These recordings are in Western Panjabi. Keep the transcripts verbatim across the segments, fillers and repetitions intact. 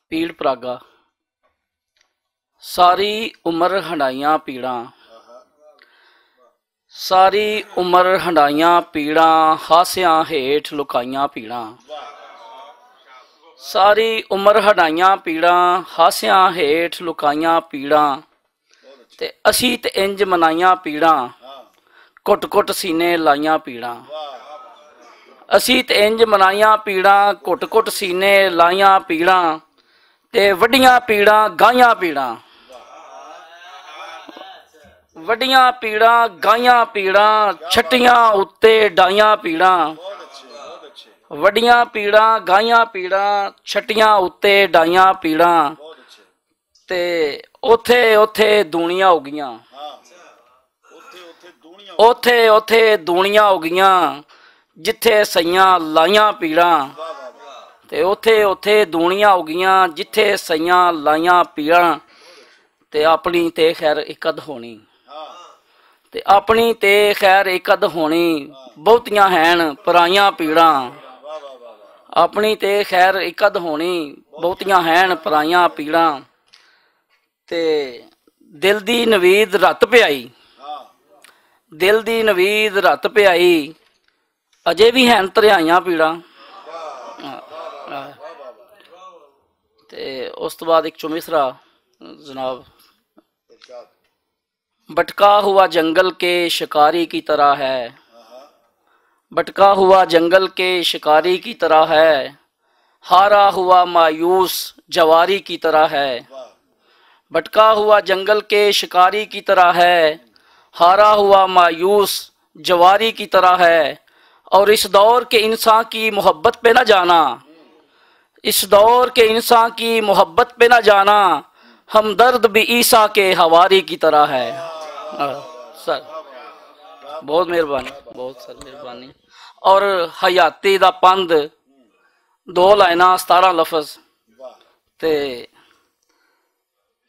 پیڑ پراگا۔ ساری عمر ہنڈائیاں پیڑاں، ساری عمر ہنڈائیاں پیڑاں، ہاسیاں ہیٹھ لکائیاں پیڑاں۔ ساری عمر ہنڈائیاں پیڑاں، ہاسیاں ہیٹھ لکائیاں پیڑاں۔ تے اسی تے انج منائیاں پیڑاں، کٹ کٹ سینے لائیاں پیڑاں۔ اسی تے انج منائیاں پیڑاں، کٹ کٹ سینے لائیاں پیڑاں۔ تے وڈیاں پیڑاں، گائیاں پیڑاں۔ وڈیاں پیڑاں، گائیاں پیڑاں، چھٹیاں اُتے ڈائیاں پیڑاں۔ وڈیاں پیڑاں، گائیاں پیڑاں، چھٹیاں اُتے ڈائیاں پیڑاں۔ تے اوتھے اوتھے دونیاں ہو گئیاں۔ اوتھے اوتھے دونیاں ہو گئیاں، جتھے سیاں لائیاں پیڑاں۔ تے اوتھے اوتھے دونیاں ہو گئیاں، جتھے سیاں لائیاں پیڑاں۔ تے اپنی تے خیر اکد ہونی۔ تے اپنی تے خیر اکد ہونی، بہتیاں ہین پرائیاں پیڑاں۔ اپنی تے خیر اکد ہونی، بہتیاں ہین پرائیاں پیڑاں۔ تے دل دی نوید رت پیائی، دل دی نوید رت پیائی، اجے بھی ہین تریائیاں پیڑاں۔ تے اس تو بعد ایک چومیسرا جناب، بھٹکا ہوا جنگل کے شکاری کی طرح ہے، بھٹکا ہوا جنگل کے شکاری کی طرح ہے، ہارا ہوا مایوس جواری کی طرح ہے، بھٹکا ہوا جنگل کے شکاری کی طرح ہے، ہارا ہوا مایوس جواری کی طرح ہے۔ اور اس دور کے انسان کی محبت پہ نہ جانا، اس دور کے انسان کی محبت پہ نہ جانا، ہمدرد بھی عیسیٰ کے حواری کی طرح ہے۔ آہ، سر، بہت مہربانی، بہت سر مہربانی۔ اور حیاتی دا پند، دو لائناں، ستارہ لفظ۔ تے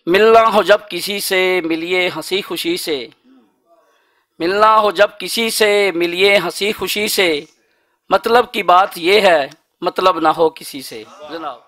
ملنا ہو جب کسی سے، ملیے ہنسی خوشی سے۔ ملنا ہو جب کسی سے، ملیے ہنسی خوشی سے۔ مطلب کی بات یہ ہے، مطلب نہ ہو کسی سے۔ جناب،